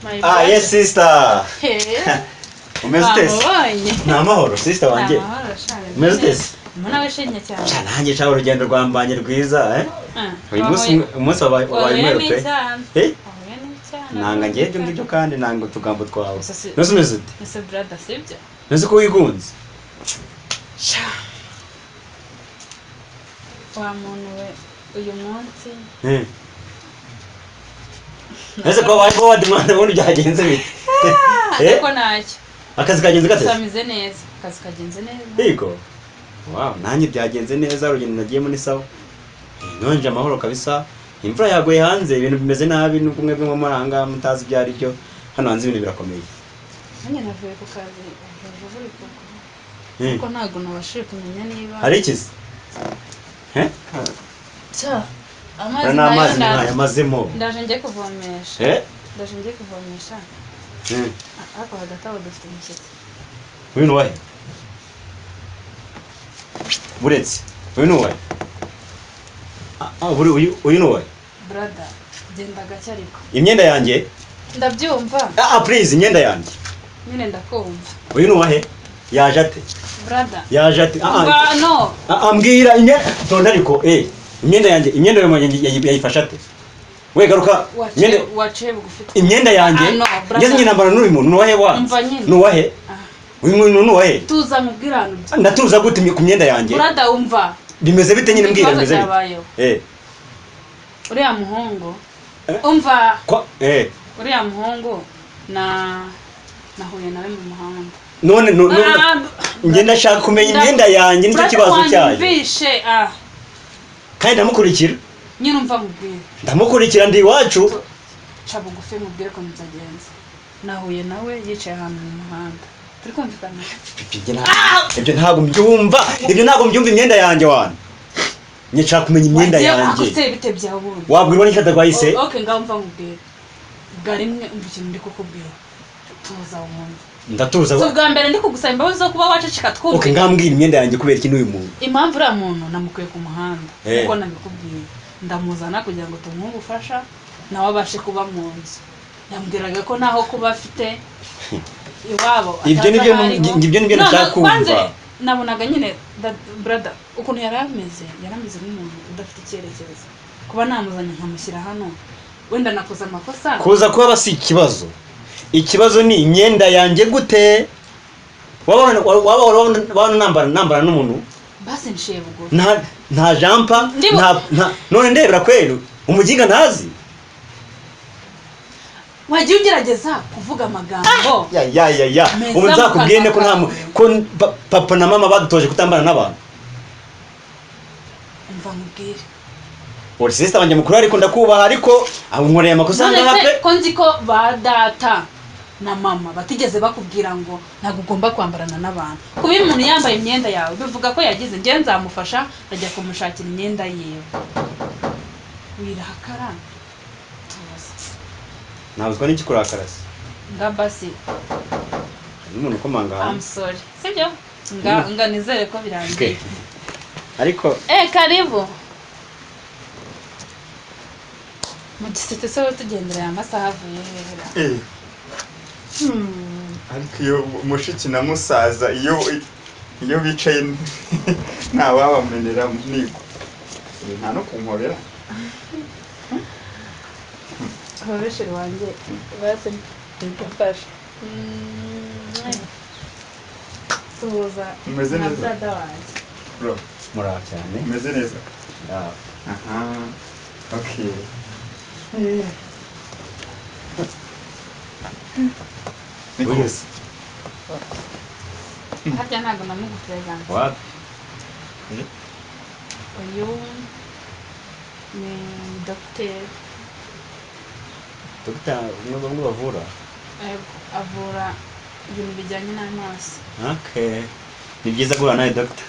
My Ah, brother. yes, sister. Hey. Umeze ute se? Wamubonye? Ni amahoro, sister wanjye. Ni amahoro, sha. Umeze ute se? Mbona wishimye cyane. Sha, nanjye sha, urugendo rwambanye rwiza, eh? Ah, Uyu munsi umunsi wabaye wahuye umweru pe. n'icyana. Eh? Wahuye n'icyana. Nanga ngiye ibyo ngibyo kandi nanga utugambo twawe. Gusa Nose umeze ute? Ese brother, sibyo? Nose ko wigunze? Sha. Wa muntu we, uyu munsi Eh. Ese ko wabaye forward mwana, ubundi byagenze bite? Eh? Ariko ntacyo. Akazi kagenze gate? Gusa ameze neza. Akazi kagenze neza. Yego. Wow, nanjye byagenze neza, urugendo nagiyemo ni sawa. Nonje amahoro kabisa. Imvura yaguye hanze, ibintu bimeze nabi, nubwo mwebwe mwo muri aha mutazi ibyo ari byo. Hano hanze ibintu birakomeye. Nanjye navuye ku kazi ubu uri kugwa. Kuko ntabwo nabashije kumenya niba Hari ikizi? Eh? Cya, amazi Ura n'amazi nayo ntayamazemo. Ndaje njye kuvomesha. Eh? Ndaje njye kuvomesha. Ariko hagati aho dufite umushyitsi. Uyu ni uwahe? Buretse. Uyu ni uwahe? Ah, buri uyu ni uwahe? Brother, genda gake ariko. Imyenda yanjye? Ndabyumva. Ah, please, imyenda yanjye. Nyine ndakumva. Uyu ni uwahe? Yaje ate? Brother. Yaje ate? Ah. Umva, no. Ah, mbwira imyenda tonda ariko, imyenda yanjye, imyenda yanjye yayifashe ate? We garuka imyenda Waciye bugufi. Imyenda yanjye. Ah, no, brother. Ngeze nyine nambara n'uyu muntu, ni uwahe wanze? Umva nyine. Ni uwahe? Ah. Uyu muntu ni uwahe? Tuza mubwire ahantu. Ndatuza gute ku myenda yanjye? Brother, umva. Bimeze bite nyine, mbwira, Ikibazo bimeze bite? cyabayeho. Uriya muhungu. Eh? Umva. Kwa Uriya muhungu na nahuye nawe mu muhanda. None no, Ah, njye ndashaka kumenya imyenda yanjye, nicyo Brother, kibazo cyayo. wanyumvishe, ah. Kandi ndamukurikira. Nyine umva mubwire. Ndamukurikira, ndi iwacu. Ca bugufi mubwire ukuntu byagenze. Nahuye nawe yicaye ahantu mu muhanda. Turi kumvikana? Ibyo ntabwo mbyumva, ibyo ntabwo mbyumva. Imyenda yanjye wana, nshaka kumenya imyenda Wagiye yanjye. akose bite byawe ubundi? Wabwirwa n'icyo atarwaye se? Okay, ngaho mva mubwire. Bwa rimwe umva ikintu ndi kukubwira. Tuza wumve. Ndatuza. Si ubwa mbere ndi kugusaba imbabazi zo kuba waceceka twumve. Okay, ngambwira imyenda yanjye kubera iki n'uyu muntu? Impamvu uriya muntu namukuye ku muhanda, nkuko nabikubwiye, ndamuzana kugira ngo tumuhe ubufasha nawe abashe kuba mu nzu. Yambwiraga ko ntaho kuba afite iwabo, Ibyo atazi nibyo aho ariho. Ibyo nibyo None nashaka kumva. kwanze nabonaga nyine brother, ukuntu yari ameze, yari ameze nk'umuntu udafite icyerekezo. Kuba namuzanye nkamushyira hano, wenda nakoze amakosa. Kuza kuba si ikibazo, ikibazo ni imyenda yanjye. Gute waba nambara n'umuntu? Basi nciye bugufi. Nta jumper. Nta none ndebera kweru umuginga ntazi. Wagiye ugerageza kuvuga amagambo Ya ya ya ya. meza Ubu mu nzakubwiye kanwa ko nta kawe. Ko papa na mama badutoje kutambara n'abantu. Umva nkubwire. Uri sister wanjye mukuru, ariko ndakubaha, ariko aho nkoreye amakosa None ngaha se pe. ko nzi ko ba data na mama batigeze bakubwira ngo ntabwo ugomba kwambarana n'abantu, kuba iyo umuntu yambaye imyenda yawe bivuga ko yagize? Njye nzamufasha, ndajya kumushakira imyenda yiwe. Wirakara, tuza. Ntabuzwa n'iki kurakara se? Nga basi. Hari n'umuntu ukomanga I'm hanze. sorry, sibyo? Nga nizere ko birangiye. Okay. Ariko Eh, karibu mu gisete se. Wowe tugendera aya masaha avuye hehe? Eh. Ariko iyo mushiki na musaza iyo bicaye ntawabamenera nigo, nta no kunkorera. Ababesheri wanjye basi mfashe suhuza. Umeze na neza? Brother wanjye. Bro. Muraho cyane. Umeze neza? Ah. Aha, okay. Niko. Uyu se? Harya ntabwo namuguperezanta? Wapi. Uyu ni dogiteri. Dogita umwe bamwe bavura? Yego, avura ibintu bijyanye n'amaso. Okay, ni byiza guhura nawe, dogita.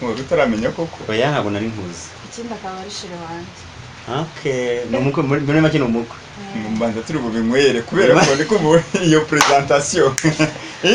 Wari utaramenya koko? Oya, ntabwo nari nkuzi. Ikindi akaba ari chéri wanjye. Okay, ni umukwe, muri make ni umukwe. Mbanza turi bubinywere kubera ko ndi kumva iyo presentation.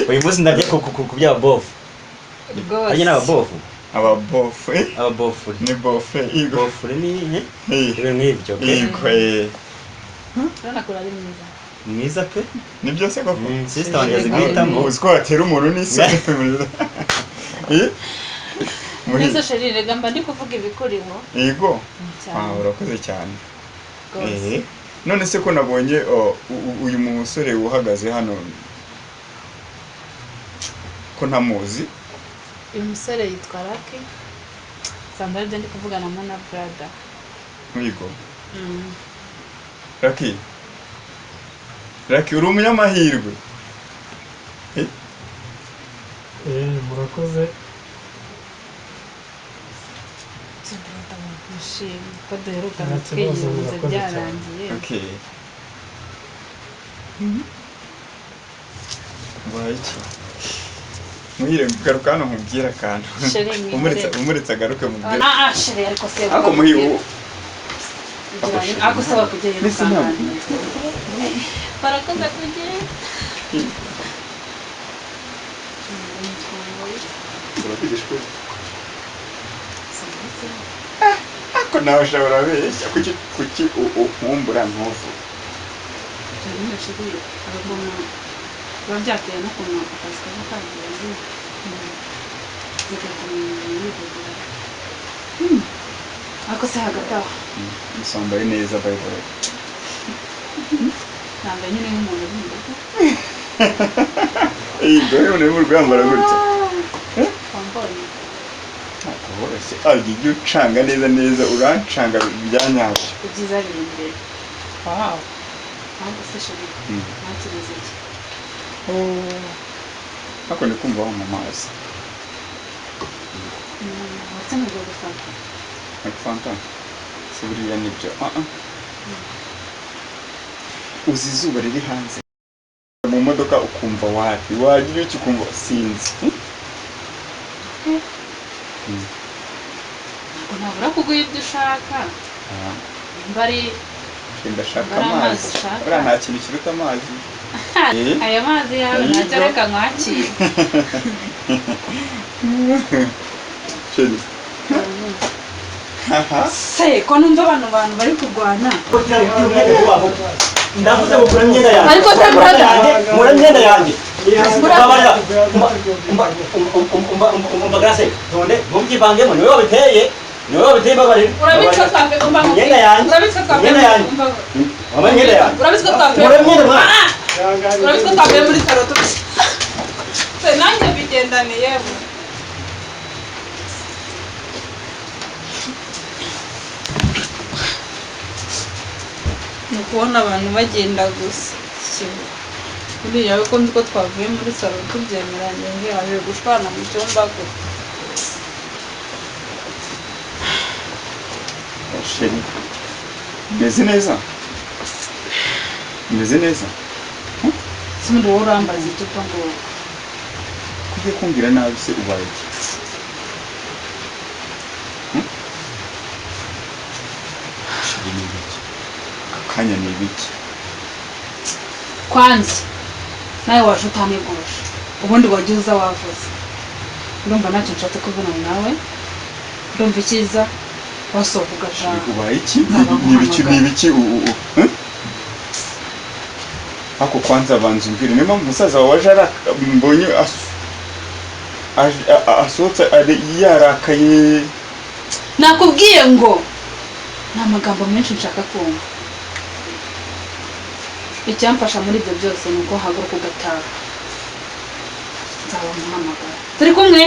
Uyu munsi ndarya ku by'ababofu. Rwose. Harya ni ababofu? Ababofu, eh? Ababofure. Ni bofe, yego. Bofure ni Eh, ibintu nk'ibyo, okay? Yego. Urabona ko ari mwiza. Mwiza pe. Ni byose koko. Sister wanjye azi guhitamo. Uzi ko watera umuntu n'isoni. Eh? Muhire. Neza chéri, rega mba ndi kuvuga ibikuriho. Yego. Cyane. Ah, urakoze cyane. Rwose. Eh. None se ko nabonye, oh, uyu musore uhagaze hano ko ntamuzi? Uyu musore yitwa Lucky. Nsanzwe aribyo ndi kuvuganamo na brother. Yego. Lucky. Lucky, uri umunyamahirwe. Eh? Eh, murakoze. Nishimye ko duherukana Nta kibazo, twiyunze murakoze cyane. byarangiye. Okay. Mbaye iki? Muhire, garuka hano nkubwire akantu. Chéri, mwihorere. Umuritse agaruke mubwire. Ah ah, chéri, ariko se Ariko Muhire, ubu ako saba kujyayo Mbese ntabwo- ukanganira. Barakoze kujyayo. Uravugisha ukuri? Ariko nawe ushobora kubeshya. Kuki unkumbura ntuvuge? Nyine chéri, hari ukuntu biba byatewe n'ukuntu akazi kaba kagenze, bigatuma umuntu yivugira. Ariko se hagati aho, Musambaye neza, by the way. Nambaye nyine nk'umuntu uri mu rugo. Yego, yewe uri rwambara gutya. Wambonye. Ntabwo woroshye. Ah, ujya ucanga neza neza, urancanga bya nyabyo. Ibyiza biri imbere. Wow. Ahubwo se chéri, ntakirize iki? Ariko ndi kumva wanywa amazi. Ndetse nkajya gufata. Ariko fanta si buriya nibyo. Ah ah. Uzi izuba riri hanze, mu modoka ukumva wapi, wagira icyo ukumva sinzi. Ntabwo nabura kuguha ibyo ushaka. Ah, Nimba ari ndashaka Nimba ari amazi amazi. ushaka. Buriya nta kintu kiruta amazi. Eh? Aya mazi yawe Yego. ntacyo, reka nkwakire. Chéri. Haha. Se ko numva abantu bari kurwana? Ndavuze ngo kura imyenda yanjye. Ariko se brother, Mura imyenda yanjye. Mbabarira. Umva, umva, Grace, none ntubyivangemo, niwe wabiteye, niwe wabiteye, mbabarira. Urabizi ko twavuye, umva, Imyenda yanjye. urabizi ko twavuye Imyenda yanjye. Umva, Wambaye imyenda yanjye. urabizi ko twavuye Mura imyenda mwana. Ah! Urabizi ko twavuye muri salon tubise se nanjye bigendaniye. Ni ukubona abantu bagenda gusa. Buriya we ko nzi ko twavuye muri salon tubyemeranye, ngo yaje gushwana mu cyumba gute? Chéri. Meze neza? Meze neza? Si ubundi wowe urambaza icyo upfa ngo Kugiye kumbwira nabi se, ubaye iki? Hmm? Chéri, ni ibiki? Aka kanya ni ibiki? Kwanza nawe waje utaneguje, ubundi wajya uza wavuze. Ndumva ntacyo nshatse kuvugana nawe. Ndumva icyiza wasohoka ugashaka. Ubaye iki? Nzaba Ni ibiki? Ni nkuhamagara. ibiki? Ako kwanza banza umbwire niyo mpamvu musaza wawe aje mbonye asohotse ari yarakaye. Nakubwiye ngo nta magambo menshi nshaka kumva. Icyamfasha muri ibyo byose ni uko uhaguruka ugataha, nzaba muhamagara. Turi kumwe.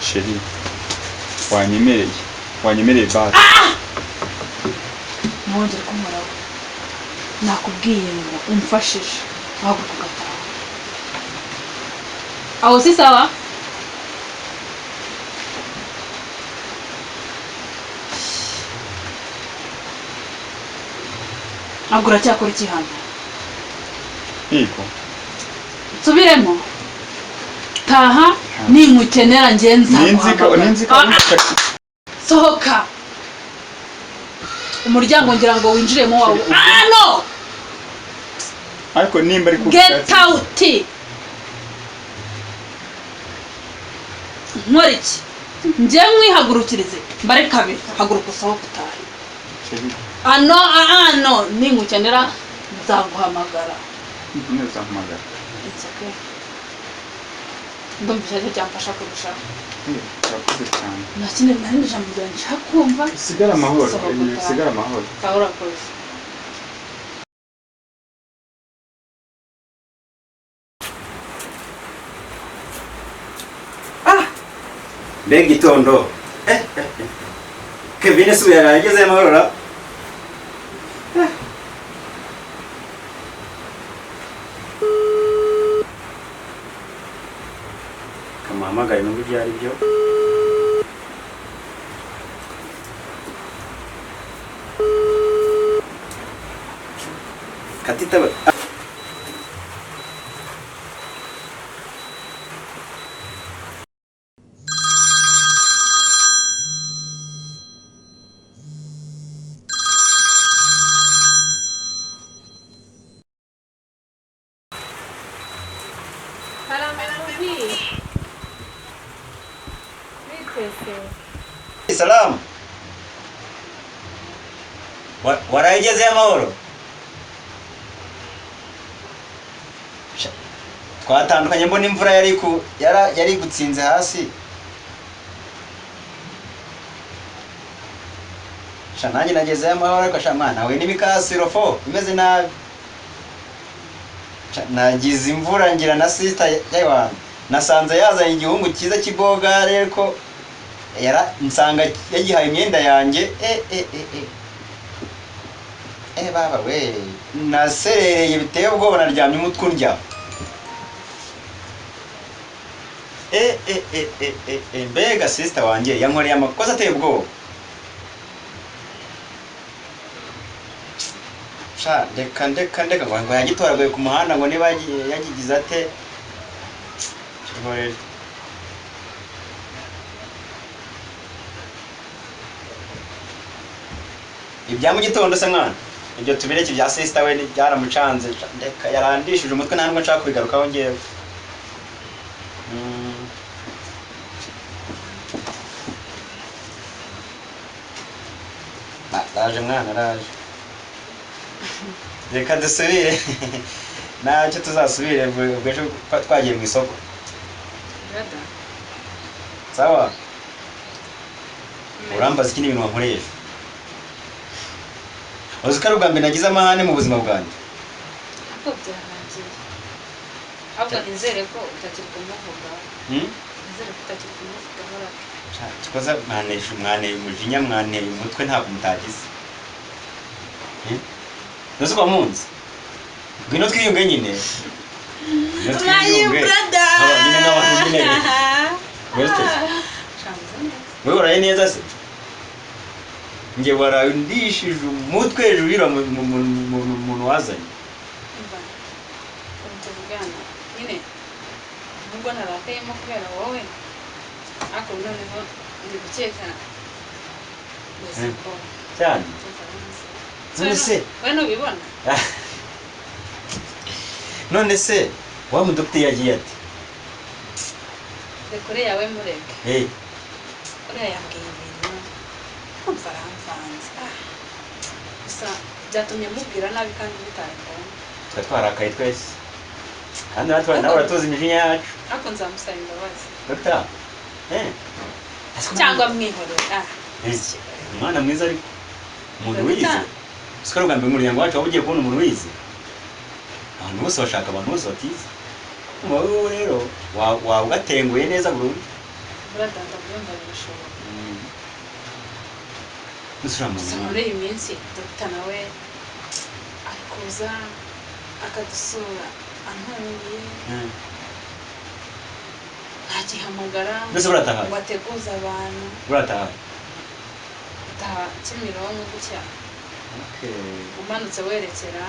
Chéri, wanyemereye, wanyemereye basi. Ntiwongere kunkoraho. Nakubwiye ngo umfashije uhaguruka ugataha. Aho si sawa? Ntabwo uracyakora iki hano? Yego. Nsubiremo, taha. Ninkukenera njye Ninzika. nzaguhamagara. Ninzika. Ah, sohoka umuryango ngira ngo winjiremo wawe. Ah, no. Ariko nimba ari ku Get out! Nkora iki njye? Nkwihagurukirize mbare kabiri. Haguruka usohoke utahe. Chéri. Ano ano ningukenera nzaguhamagara. Nyine uzampamagara. It's okay. Ndumva icyo cyamfasha kurushaho. Urakoze cyane. Nta kindi nta rindi jambo ryanjye nshaka kumva. Usigare amahoro. Sohoka utahe. Usigare amahoro. Sawa, urakoze. Mbega igitondo. Kevin se ubu yaraye agezeyo amahoro ra? Kamuhamagare numve ibyo ari byo. Katitaba. Salamu. Waraye ugezeyo amahoro? Twatandukanye mbona imvura yari ku yari gutsinze hasi. Sha nanjye nagezeyo amahoro ariko sha mwana we n'ibikasiro fo imeze nabi. Sha nagize imvura ngira na sister yawana. Nasanze yazanye igihungu cyiza cy'ibogare ariko yara nsanga yagihaye imyenda yanjye baba we naserereye biteye ubwoba naryamye umutwe undya. Mbega sister wanjye yankoreye amakosa ateye ubwoba. Sha ndeka ngo yagitoraguye ku muhanda ngo niba yagigize ate. Nkorera. Ibya mu gitondo se mwana ibyo tubireke bya sister we byaramucanze ndeka yarandishije umutwe nta nubwo nshaka kubigarukaho ngewe. Araje mwana araje. Reka dusubire ntacyo tuzasubire ubwo ejo twagiye mu isoko. Sawa. Urambaza ikindi bintu wankoreye ejo. Uzi ko ari ubwa mbere nagize amahane mu buzima bwanjye. Ariko byarangiye. Ahubwo nizere ko utakiri kumuvuga. Nizere ko utakiri kumuvugaho. Kikoza mwaneye umujinya mwaneye umutwe ntabwo mutagize. Ntuzi ko munzi. Ngwino twiyunge nyine. Ngwino twiyunge. Nyine n'abantu nyine. Wewe uraye neza se? Nge warandishije umutwe hejuru y'uriya muntu wazanye. Tuvugana nyine nubwo narakayemo kubera wowe ariko noneho ndi gukeka cyane. None se we ntubibona? None se wa mudogiteri yagiye ati reka uriya we mureke. Uriya yambwiye ibintu kumva aramvanze. Gusa byatumye mubwira nabi kandi bitari ngombwa. Twa twarakaye twese kandi natwe nawe uratuzi imijinya yacu. Ariko nzamusaba imbabazi. Dogita cyangwa mwihorera. Umwana mwiza ariko umuntu wize. Siko ari ubwa mbere umuryango wacu waba ugiye kubona umuntu wize. Abantu bose bashaka abantu bose batize. Wowe rero waba ugatenguye neza burundu. Brother ndabyumva birashoboka. Gusa muri iyi minsi dogita nawe ari kuza akadusura antuye. Ntagihamagara. Mbese buratahaye? Ngo ateguze abantu. Buratahaye? Utaha Kimironko gutya. Umanutse werekera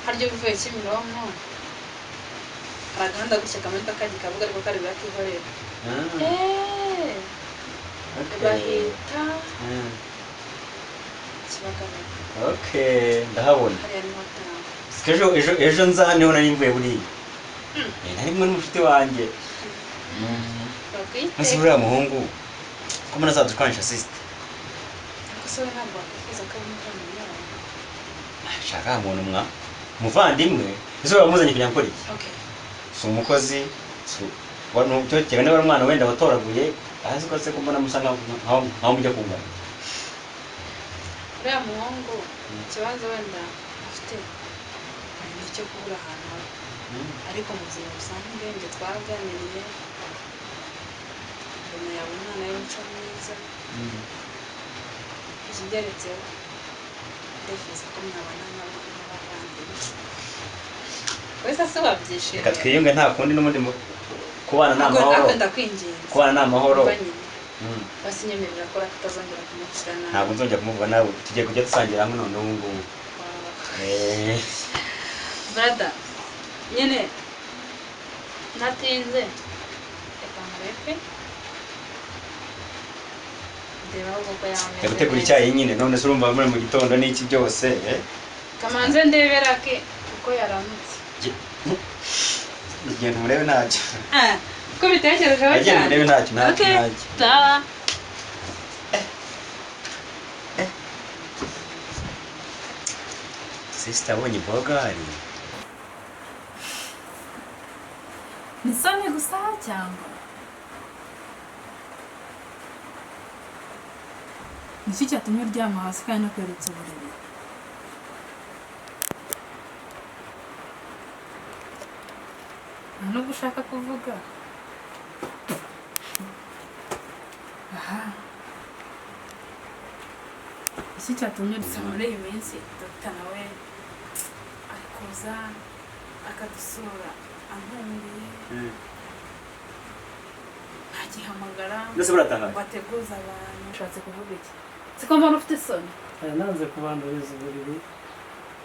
harya uvuye Kimironko hari agahanda gutya kamanuka kajya Kabuga ariko kari burakihorera. Bahita Kibagabaga. Ndahabona. Hariya niho ataha. Ejo nza niho nari mvuye buriya. Nari kumwe n'umushuti wanjye. Mbese uriya muhungu ko mbona azadukoresha sister. Ese we ntabwo wakwifuza ko ari umuvandimwe wawe? Shaka umuntu mwa muvandimwe, ese wamuzanye kugira ngo akore iki? Okay. Si umukozi, si kereka niba ari umwana wenda watoraguye, ahazi ko se ko mbona musa nkaho mujya kungana. Uriya muhungu ikibazo wenda afite ni icyo kubura ahantu aba, ariko mu buzima busanzwe njye twaraganiriye, mbona yaba umwana w'imico myiza. Ikigeretseho ndifuza ko mwabana nk'abavandimwe. Wese se wabyishimiye? Reka twiyunge, nta kundi n'ubundi kubana ni amahoro. Ariko ndakwinginze. Kubana ni amahoro. Umva nyine. Basi nyemerera ko utazongera kumubwira nabi. Ntabwo nzongera kumuvuga nawe, tugiye kujya dusangira hamwe none ubu ngubu. Brother, nyine natinze, reka nkureke ndeba ahubwo ko yameze. Reka gutegura icyayi nyine, none se urumva muri mu gitondo n'iki byose? Kamanze ndebera ke uko yaramutse. Genda umurebe ntacyo. Uko bitekerejeho Genda cyane. umurebe ntacyo, ntacyo, Okay, ntacyo. sawa. Sister abonye bogari. Ni isoni gusa cyangwa niki cyatumye uryama hasi kandi nakweretse uburiri? Nta nubwo ushaka kuvuga. Aha, iki cyatumye dusa muri iyi minsi dogita nawe ari kuza akadusura antunguye, ntagihamagara Mbese buratangaje. wateguza abantu. Ushatse kuvuga iki? Siko mbona ufite isoni. Nanze kubanduriza uburiri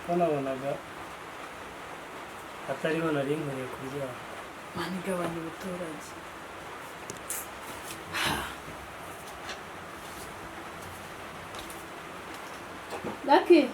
ko nabonaga atariho nari nkwiriye kuryama. Mana igabanya abaturage. Lucky.